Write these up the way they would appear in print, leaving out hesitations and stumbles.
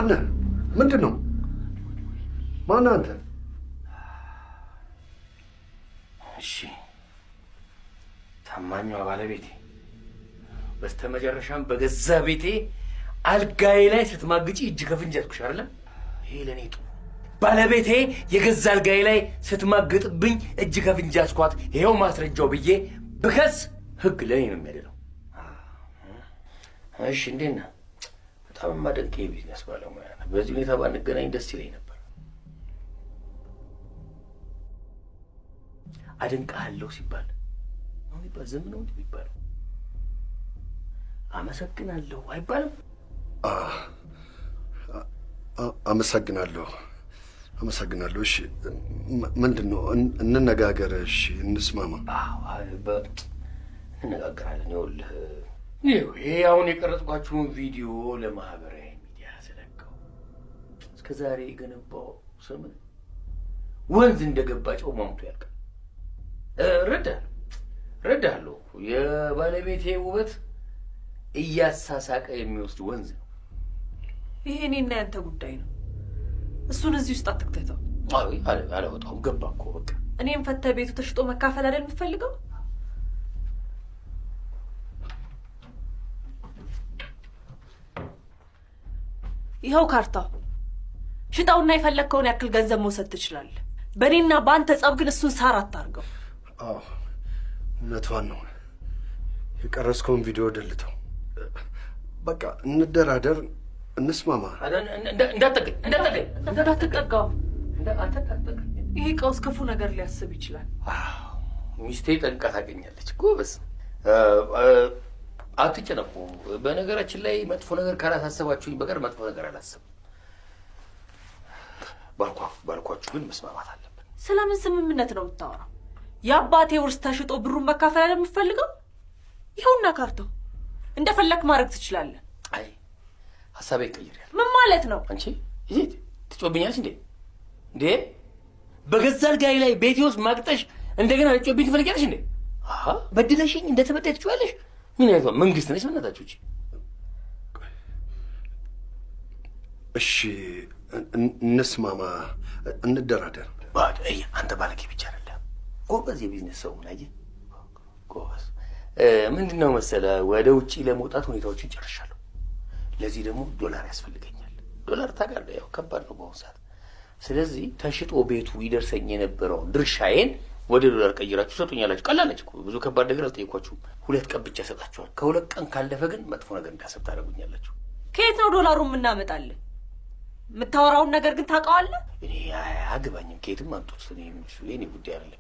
ማነህ? ምንድን ነው? ማነህ አንተ? እሺ፣ ታማኟ ባለቤቴ በስተመጨረሻም በገዛ ቤቴ አልጋዬ ላይ ስትማግጪ እጅ ከፍንጅ ያዝኩሽ አይደለም? ይሄ ለእኔ ጥሩ። ባለቤቴ የገዛ አልጋዬ ላይ ስትማግጥብኝ እጅ ከፍንጅ ያዝኳት፣ ይኸው ማስረጃው ብዬ ብከስ ህግ ለእኔ ነው የሚያደለው። እሺ፣ እንዴት ነህ? በጣም የማደንቅህ የቢዝነስ ባለሙያ ነህ። በዚህ ሁኔታ ባንገናኝ ደስ ይለኝ ነበር። አደንቅሃለሁ ሲባል ነው የሚባል፣ ዝም ነው እንጂ የሚባለው። አመሰግናለሁ አይባልም። አመሰግናለሁ፣ አመሰግናለሁ። እሺ፣ ምንድን ነው? እንነጋገር። እሺ፣ እንስማማ። እንነጋገራለን። ይኸውልህ፣ ይሄ አሁን የቀረጽኳችሁን ቪዲዮ ለማህበራዊ ሚዲያ ስለቀው እስከ ዛሬ የገነባው ስም ወንዝ እንደገባ ጨው ሟሙቶ ያልቃል። እረዳለሁ። የባለቤቴ ውበት እያሳሳቀ የሚወስድ ወንዝ ነው። ይሄ እኔና ያንተ ጉዳይ ነው። እሱን እዚህ ውስጥ አትክተተው። አይ፣ አላወጣውም። ገባ እኮ በቃ። እኔም ፈተህ ቤቱ ተሽጦ መካፈል አይደል የምትፈልገው? ይኸው ካርታው። ሽጣውና የፈለግከውን ያክል ገንዘብ መውሰድ ትችላለህ። በእኔና በአንተ ጸብ ግን እሱን ሳር አታርገው። አዎ፣ እውነቷን ነው። የቀረጽከውን ቪዲዮ ደልተው። በቃ እንደራደር፣ እንስማማ። እንዳትጠቀኝ፣ እንዳትጠቀኝ፣ እንዳትጠጋው። አንተ እንዳትጠቀኝ። ይሄ ቀውስ ክፉ ነገር ሊያስብ ይችላል። ሚስቴ ጠንቅቃ ታገኛለች። ጎበዝ፣ አትጨነቁ። በነገራችን ላይ መጥፎ ነገር ካላሳሰባችሁኝ በቀር መጥፎ ነገር አላስብም። ባልኳችሁ ግን መስማማት አለብን። ስለምን ስምምነት ነው የምታወራው? የአባቴ ውርስ ተሽጦ ብሩን መካፈል አይደል የምትፈልገው? ይኸውና ካርታው፣ እንደፈለክ ማድረግ ትችላለህ። አይ፣ ሀሳቤ ይቀይራል። ምን ማለት ነው? አንቺ እዚህ ትጮብኛለሽ እንዴ? እንዴ፣ በገዛ አልጋዬ ላይ ቤቴ ውስጥ ማቅጠሽ እንደገና ልትጮብኝ ትፈልጊያለሽ እንዴ? አሃ፣ በድለሽኝ እንደተበዳይ ትጮያለሽ? ምን አይነት መንግስት ነች? በእናታችሁ እቺ። እሺ፣ እንስማማ፣ እንደራደር። አንተ ባለጌ ብቻ አይደለም፣ ጎበዝ የቢዝነስ ሰው ነህ። አየህ፣ ጎበዝ። ምንድን ነው መሰለህ፣ ወደ ውጪ ለመውጣት ሁኔታዎችን ጨርሻለሁ። ለዚህ ደግሞ ዶላር ያስፈልገኛል። ዶላር ታውቃለህ፣ ያው ከባድ ነው በአሁኑ ሰዓት። ስለዚህ ተሽጦ ቤቱ ይደርሰኝ የነበረውን ድርሻዬን ወደ ዶላር ቀይራችሁ ሰጡኛላችሁ። ቀላል ነች እኮ፣ ብዙ ከባድ ነገር አልጠየኳችሁም። 2 ቀን ብቻ ሰጣችኋል። ከ2 ቀን ካለፈ ግን መጥፎ ነገር እንዳሰብ ታደርጉኛላችሁ። ከየት ነው ዶላሩ የምናመጣልህ? የምታወራውን ነገር ግን ታውቀዋለህ? እኔ አያገባኝም፣ ከየትም አምጡት። እኔ የእኔ ጉዳይ አይደለም።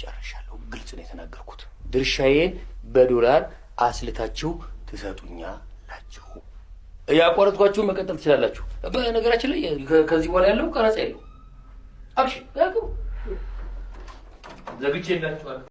ጨርሻለሁ። ግልጽ ነው የተናገርኩት። ድርሻዬን በዶላር አስልታችሁ ትሰጡኛላችሁ። ያቋረጥኳችሁን መቀጠል ትችላላችሁ። በነገራችን ላይ ከዚህ በኋላ ያለው ቀረጻ የለውም። አብሽር፣ ያግቡ። ዘግቼላችኋለሁ።